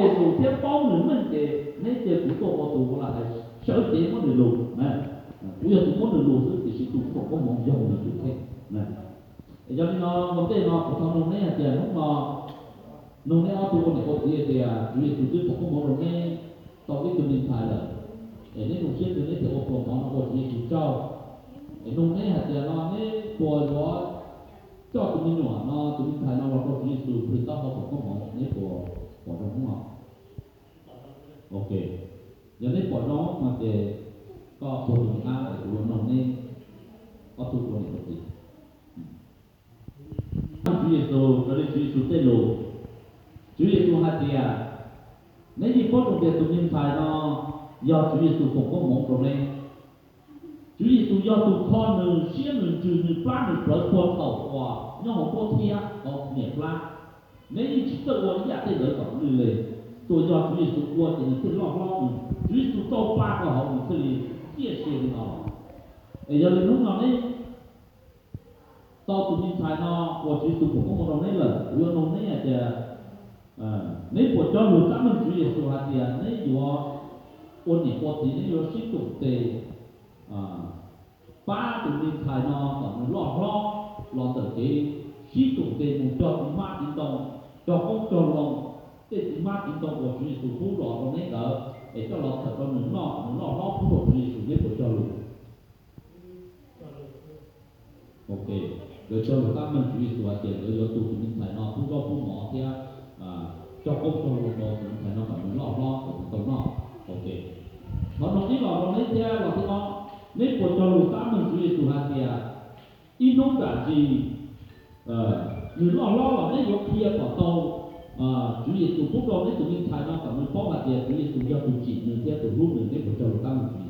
Yexus thiab paub nws meej ces neb cia kuv tuaj ua tus uas lam hais sawv cev muab nws lus. Kuv yog tus muab nws lus xwb tiam sis tus foom koob hmoov yog nws tus kheej. Yog li no ua ntej no kuv thov noog neb hais tias hnub no noog neb ob tug ua niam ua txiv hais tias Tswv Yexus twb foom koob hmoov rau neb tau ib tug me ntxhais lawm, es neb zoo siab twg neb thiaj ua pluas mov no ua Tswv Yexus tsaug. Es noog neb hais tias no neb puas yuav coj tus me nyuam no tus me ntxhais no los rau Tswv Yexus nqhis taub hau foom koob hmoov, neb puas pom zoo hnub no? Ok, yog neb pom zoo no ces koj puag tus me ab es kuv yuav noog neb ob tug ua niam ua txiv. Tswv Yexus raws li Tswv Yexus tej lus, Tswv Yexus hais tias neb yeej paub zoo tias tus me ntxhais no yog Tswv Yexus foom koob hmoov rau neb. Tswv Yexus yog tus kho nws siab nws ntsws nws plab nws plawv puag thaum uas nyob hauv nruab thiab hauv niam plab. Neb yeej tsis txawj ua ib yam tej ntawd kom li li. Tsuas yog Tswv Yexus ua ces nws thiaj loj hlob, Tswv Yexus tau pa rau hauv nws thiaj li ciaj sia li no. Es yog li hnub no neb tau tus me ntxhais no uas Tswv Yexus foom koob hmoov rau neb lawm, kuv yuav noog neb hais tias neb puas cog lus tab meeg Tswv Yexus hais tias neb yuav ua niam ua txiv neb yuav sib koom tes pab tus me ntxhais no kom nws loj hlob los ntawm kev sib koom tes mus cog txiv hmab txiv ntoo, cog qoob cog loo, tej txiv hmab txiv ntoo uas Tswv Yexus pub los rau neb ntawd es coj los txhawm rau nws noj kom nws loj hlob pub rau Tswv Yexus, neb puas cog lus? Ok, nkawd cog lus tab meeg Tswv Yexus hais tias nkawd yuav tu tus me ntxhais no pub zaub pub mov thiab cog qoob cog loo rau tus me ntxhais no kom nws loj hlob kom nws tau noj. Ok, thov noog ib los rau neb thiab los thib ob, neb puas cog lus tab meeg Tswv Yexus hais tias ib hnub dam ntsis nws loj hlob los neb yuav qhia kom tau Tswv Yexus pub rau neb tus me ntxhais no kom nws paub hais tias Tswv Yexus yog tus tsim nws thiab tus hlub nws, neb puas cog lus tab meeg Tswv